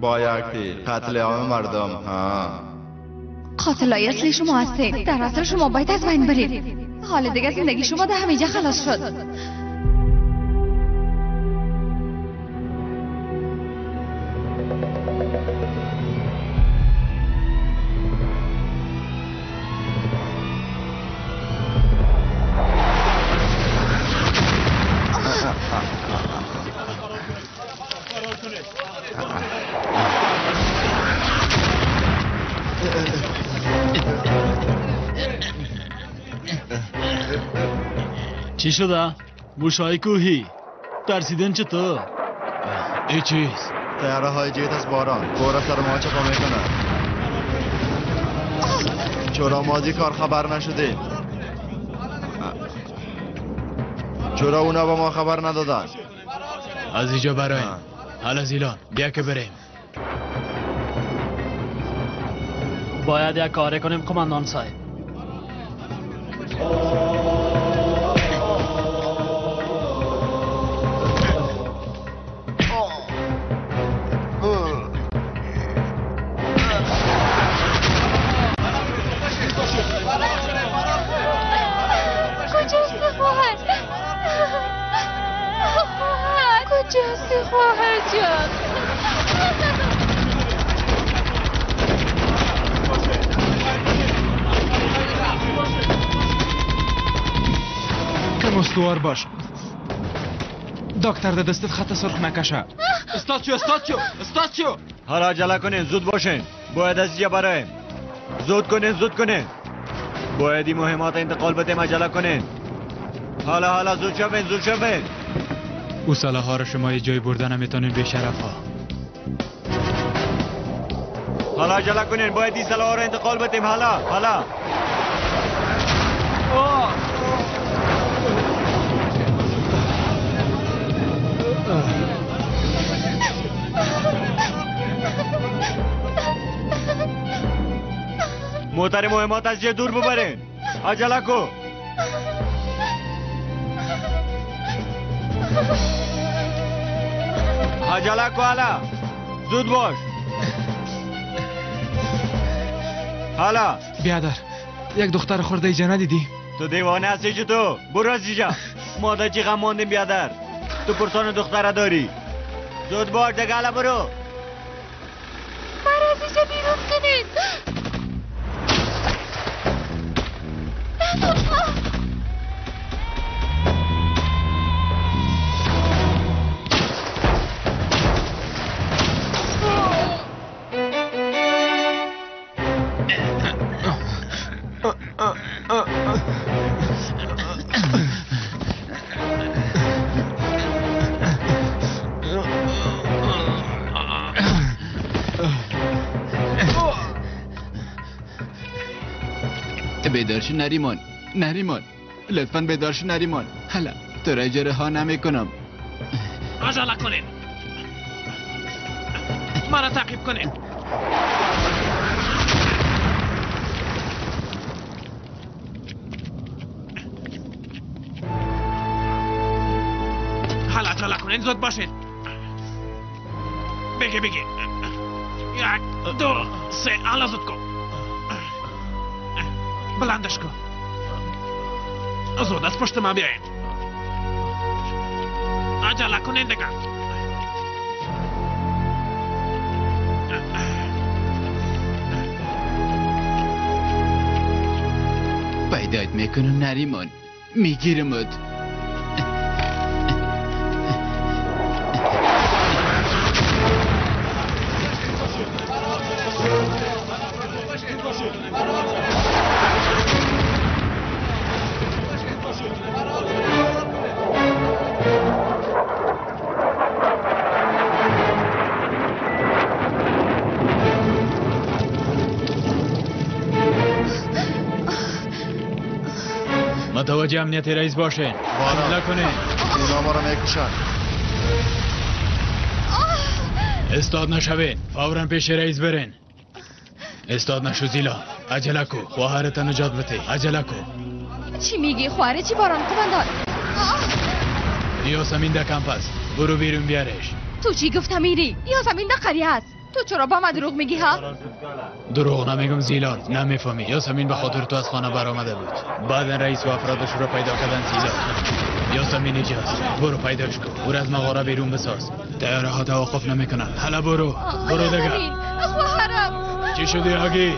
با یک تیر قتل عام مردم. ها قاتلای اصلی شما هستید. در اصل شما باید از بین برید. حال دیگه زندگی شما در همینجا خلاص شد. چی شده؟ موشای کوهی ترسیدن چطور؟ ای چیز تیاره های جیت از باران بورا سر ما چپا میکنه. چرا ما از کار خبر نشدیم؟ چرا اونا به ما خبر ندادن؟ از اینجا برایم. حالا زیلان بیا که بریم. باید یک کاری کنیم قماندان صاحب. کجاستی خواهر جان؟ کم استوار باش دکتر، در دستت خط سرخ نکشه. استاد شو، استاد شو، استاد شو. حالا عجله کنین، زود باشین، باید از اینجا برایم. زود کنین، زود کنین، باید این مهمات انتقال بدیم. عجله کنین. حالا حالا زود شوین، زود شوین. او سلاح را شما جای برده نمیتونین بی شرف ها. حالا عجله کنین، باید این سلاح را انتقال بدیم. حالا حالا. موتر مهمات از جای دور ببرین. عجله کو. عجله کو، حالا زود باش. حالا بیادر، یک دختر خورده اینجا ندیدی؟ تو دیوانه هستی چه تو؟ برو از اینجا. ما در چی غم ماندیم بیادر؟ تو پرسان دختره داری. زود باش دیگه، حالا برو. مرا از اینجا بیرون کنید. بیدار شو نریمان، نریمان، لطفا بیدار شو نریمان. حالا تو را رها نمی کنم. عجله کنین، مرا تعقیب کنین. حالا عجله کنین، زود باشید. بگی بگی. 1 2 3، حالا زود کن. بلندش کن. زود از پشت ما بیاین. عجله کنین دیگه. پیدایت میکنم نریمان، میگیرمت. متوجه امنیت رئیس باشین. حمله کنین. اونا ما را میکشن. استاد نشوین، فورا پیش رئیس برین. استاد نشو زیلا، عجله کو، خواهرت نجات بده. عجله کو. چی میگی خواهر چی باران قماندان؟ یاسمین در کمپ است، برو بیرون بیارش. تو چی گفت امیری؟ یاسمین در قریه است. تو چرا با من دروغ میگی ها؟ دروغ نمیگم زیلان، نمیفهمی. یاسمین به خاطر تو از خانه برآمده بود. بعدا رئیس و افرادش رو پیدا کردن زیلان. یاسمین اینجاست، برو پیداش کن. او را از مغاره بیرون بساز. طیاره ها توقف نمیکنن. حالا برو، برو دیگه. خواهرم چی شدی آگی؟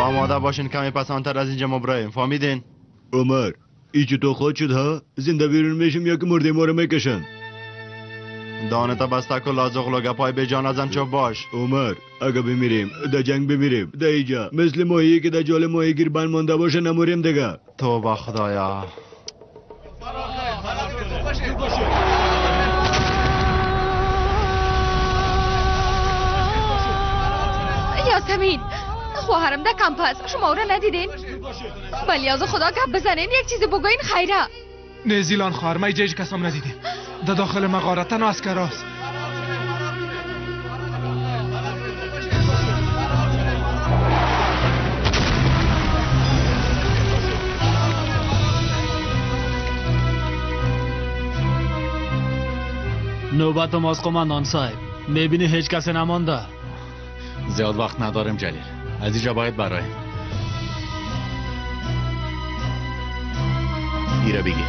آماده باشین کمی پسانتر از اینجا ما برایم، فهمیدین؟ عمر ای چی تو خود شد ها؟ زنده بیرون میشیم یا که مرده ما رو میکشن؟ دانتا بسته کن لازغلو، گپای به جان ازن چوب باش. عمر اگه بمیریم در جنگ بمیریم، در اینجا مثل ماهی که در جال ماهیگیر بند مانده باشه نموریم دیگه. توبه خدایا. یاسمین خواهرم در کمپ است، شما او را ندیدین؟ ولی از خدا گپ بزنین، یک چیز بگوین خیره. نه زیلان خواهر، من اینجا هیچ کسام ندیدیم. در داخل مغاره تنها عسکر است. نوبت ماست قماندان صاحب، میبینی هیچ کسی نمانده. زیاد وقت نداریم جلیل، از اینجا باید برایم. ایره بگی.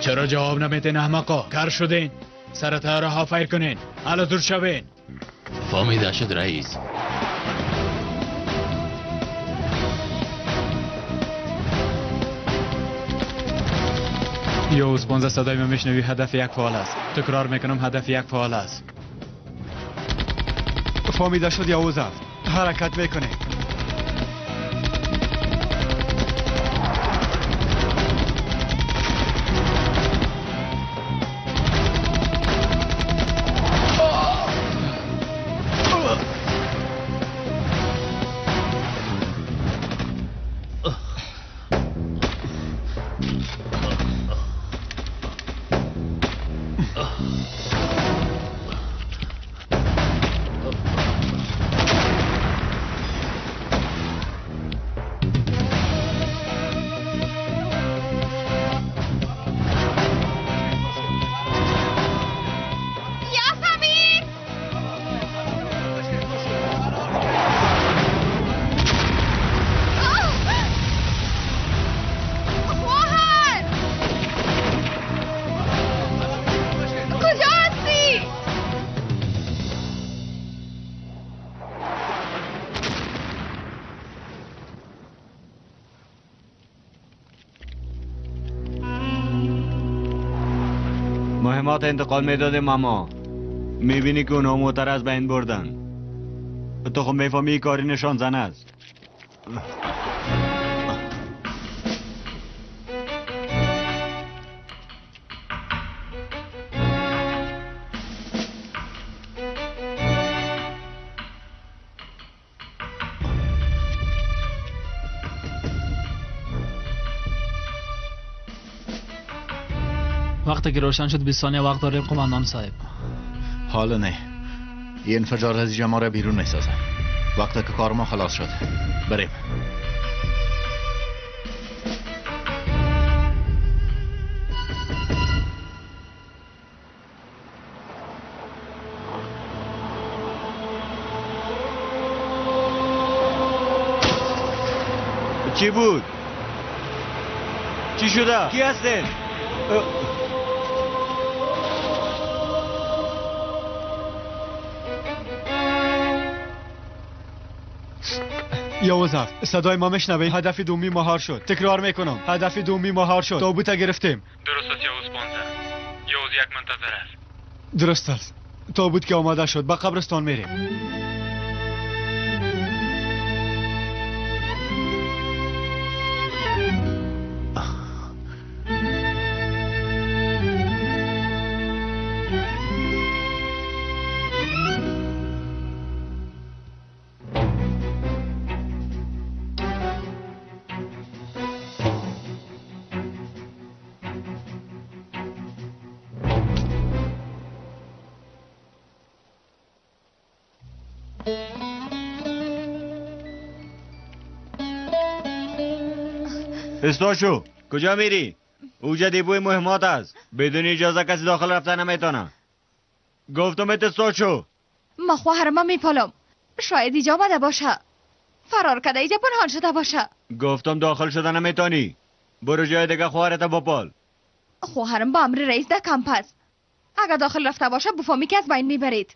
چرا جواب نمیدین احمقا؟ کر شدین؟ سر طیاره ها فیر کنین، حالا دور شوین. فهمیده شد رئیس. یوز 15 صدای ما میشنوی، هدف یک فعال است. تکرار میکنم، هدف یک فعال است. فهمیده شد یوز است. حرکت میکنه. مهمات انتقال میدادیم اما میبینی که اونها موتر از بین بردن. تو خب میفهمی کاری نشان زن است. وقتی که روشن شد 20 ثانیه وقت داریم قماندان صاحب. حالا نه، این انفجار از اینجا ما را بیرون میسازه. وقتی که کار ما خلاص شد بریم. چی بود؟ چی شده؟ کی هستین؟ یاوز هفت، صدای ما میشنوی؟ هدف دومی مهار شد. تکرار میکنم، هدف دومی مهار شد. تابوت گرفتیم. درست است یاوز 15. یاوز 1 منتظر است. درست است. تابوت که آماده شد به قبرستان میریم. استاشو کجا میری؟ اوجا دیبوی مهمات است. بدون اجازه کسی داخل رفتن نمیتونه. گفتم استاشو. ما خواهرم میپالم. شاید اینجا آمده باشه. فرار کرده اینجا پنهان شده باشه. گفتم داخل شده نمیتونی. برو جای دیگه خواهرت بپال. خواهرم با امر رئیس در کمپ است. اگر داخل رفته باشه بفهمی که از بین میبرید.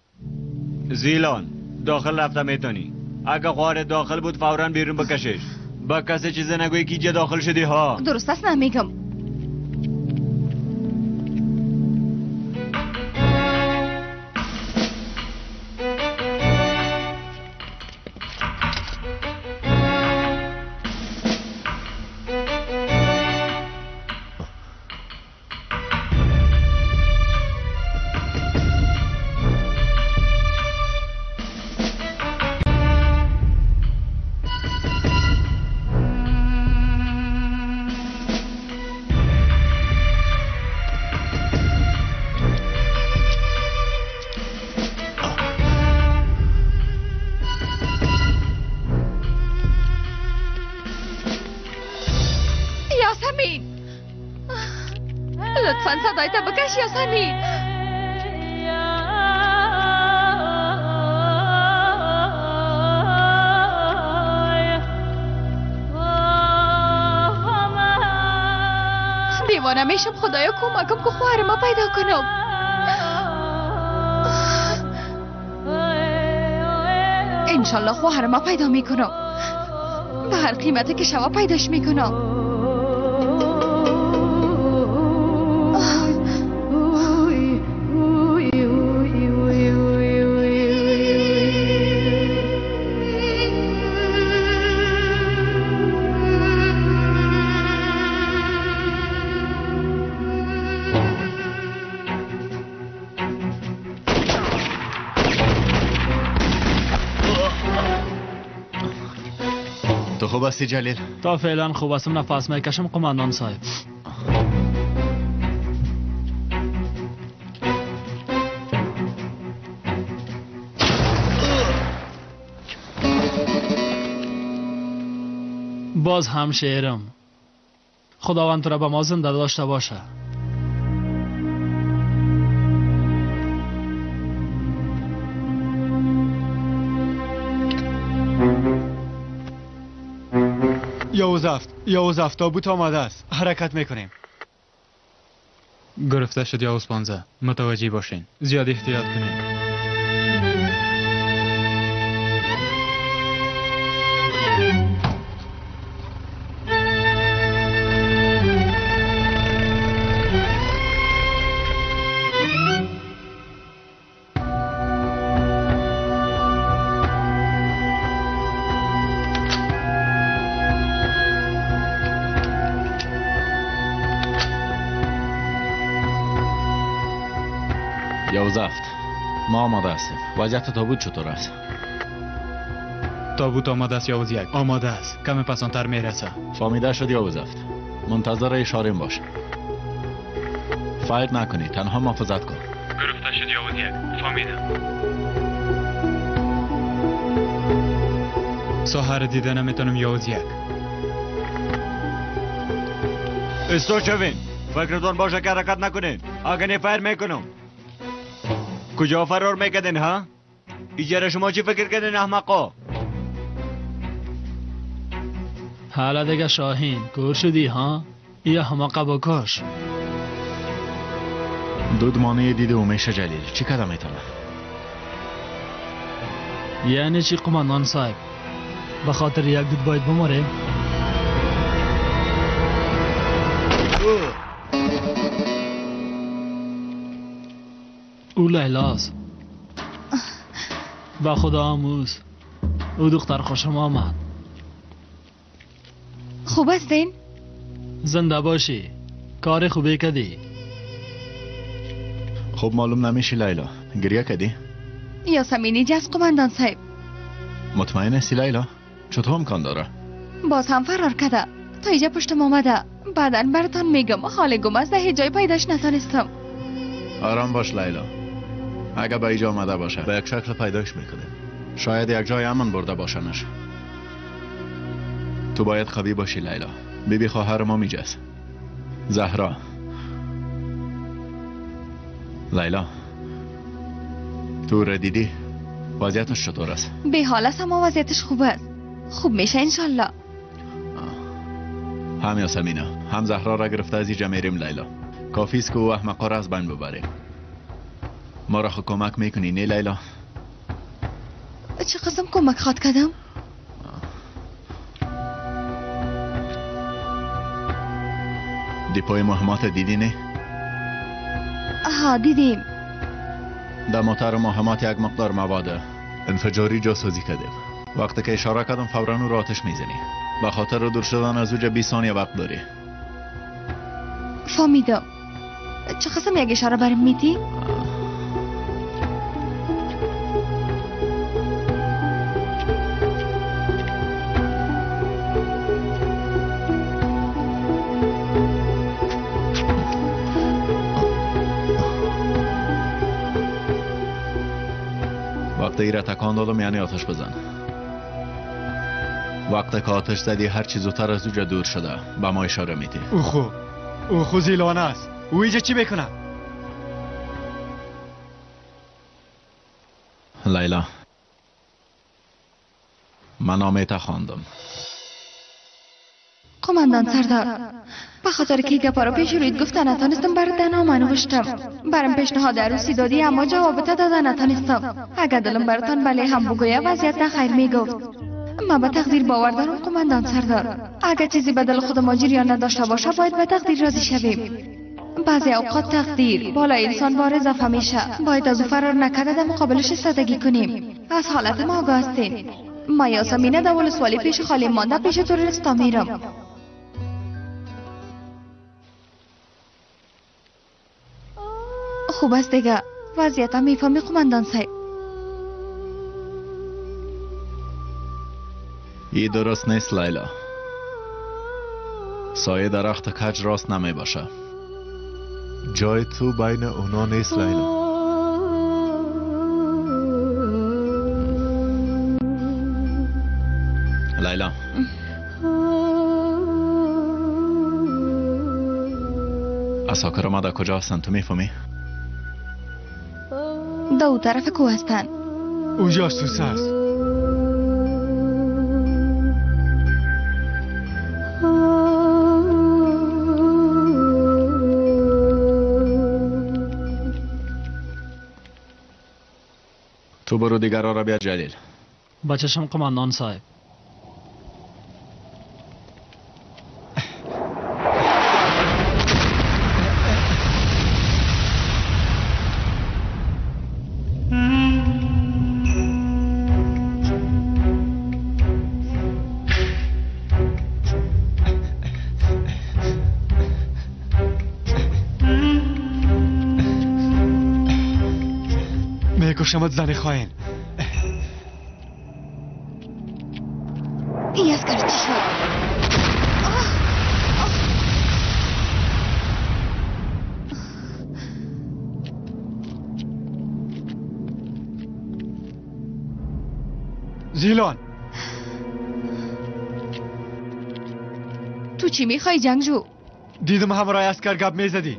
زیلان داخل رفته میتونی. اگر خواهرت داخل بود فورا بیرون بکشش. با کسی چیزی نگویی که اینجا داخل شدی ها. درست است نمیگم. صدایت بکش یاسمین. دیوانه میشم. خدایا کمکم که خواهر ما پیدا کنم. انشالله خواهر ما پیدا میکنم. به هر قیمتی که شوا پیداش میکنم. خوب هستی جلیل؟ تا فعلا خوب هستم. نفس میکشم قماندان صاحب. باز هم شعرم. خداوند تو را به ما زنده داشته باشه. یاوز هفت تابوت آماده است. حرکت میکنیم. گرفته شد یاوز 15. متوجه باشین. زیاد احتیاط کنین. ما آماده هستیم. وضعیت تابوت چطور است؟ تابوت آماده است یاوز 1. آماده است. کم پسانتر میرسه. فهمیده شد یاوز 7. منتظر اشاره باش. فایر نکنی، تنها محافظت کن. گرفته شد یاوز 1. فهمیدم. ساحه دیده نمیتونم یاوز 1. استو شوین. فکرتون باشه که حرکت نکنین. اگه نه فایر میکنم. کجا فرار میکردین ها؟ ایجاره شما چی فکر کردین احمقا؟ حالا دیگه شاهین کور شدی ها؟ یا احمقه بکش. دود مانع دیده او میشه جلیل. چی کدام میتونه؟ یعنی چی قماندان صاحب؟ به خاطر یک دود باید بماریم؟ او لیلاست. به خدا آموز. او دختر خوشم آمد. خوب هستین؟ زنده باشی. کار خوبی کدی. خوب معلوم نمیشی لیلا. گریه کدی؟ یاسمینی جز قماندان صاحب. مطمئن هستی لیلا؟ چطور امکان داره؟ باز هم فرار کرده. تا اینجا پشتم آمده. بعدا براتان میگم. حال گم است، هیچ جای پیداش نتانستم. آرام باش لیلا. اگه به اینجا آمده باشه به یک شکل پیداش میکنیم. شاید یک جای امن برده باشنش. تو باید قوی باشی لیلا. بیبی خواهر ما میجست. زهرا. لیلا تو را دیدی؟ وضعیتش چطور است؟ به حال است اما وضعیتش خوب است. خوب میشه انشالله. هم یاسمینه هم زهرا را گرفته از اینجا میریم لیلا. کافی است که او احمقا را از بین ببریم. ما را خو کمک میکنی نه لیلا؟ چه قسم کمک خواد کردم؟ دیپوی مهمات دیدی نه؟ آها دیدیم. در موتر مهمات یک مقدار مواد انفجاری جاسازی کردیم. وقتی که اشاره کردم فورا او را آتش میزنی. به خاطر دور شدن از اوجا 20 ثانیه وقت داری. فهمیدم. چه قسم یک اشاره برم میدی؟ وقتی ایره تکان دادم یعنی آتش بزن. وقتی که آتش زدی هر چیز زودتر از اوجا دور شده به ما اشاره میدی. او خو زیلانه است. او اینجا چی میکنه؟ لیلا من نامه خواندم. قماندان سردار به خاطر که گپا را پیش رویت گفته نتانستم برات نامه نوشتم. برم پیشنهاد عروسی دادی اما جوابت داده نتانستم. اگر دلم براتان بله هم بگویه وضعیت نخیر میگفت. من به تقدیر باور دارم قماندان سردار. اگر چیزی به دل خود ما جریان نداشته باشه باید به تقدیر راضی شویم. بعضی اوقات تقدیر بالای انسان بار اضافه میشه. باید از او فرار نکرده در مقابلش ایستادگی کنیم. از حالت ما آگاه هستیم. ما یاسمینه در ولسوالی پیش خالی مانده پیش تروریستا میرم. خوب است دیگه. وضعیت هم میفهمی قماندان صاحب. ای درست نیست لیلا. سایه درخت کج راست نمی باشه. جای تو بین اونا نیست لیلا. لیلا اساکر ما در کجا هستن تو میفهمی؟ دو طرف کوه هستن. او جاسوس است. تو برو دیگرها را بیار جلیل. بچشم قماندان صاحب. میکشمت زن خائن. ای از کار چی شد؟ زیلان تو چی میخوای جنگجو؟ دیدم همراه اسکر گپ میزدی.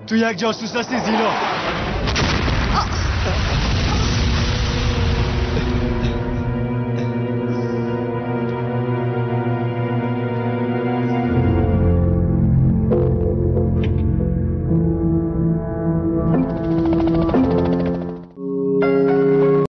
تو یک جاسوس هستی زیلان.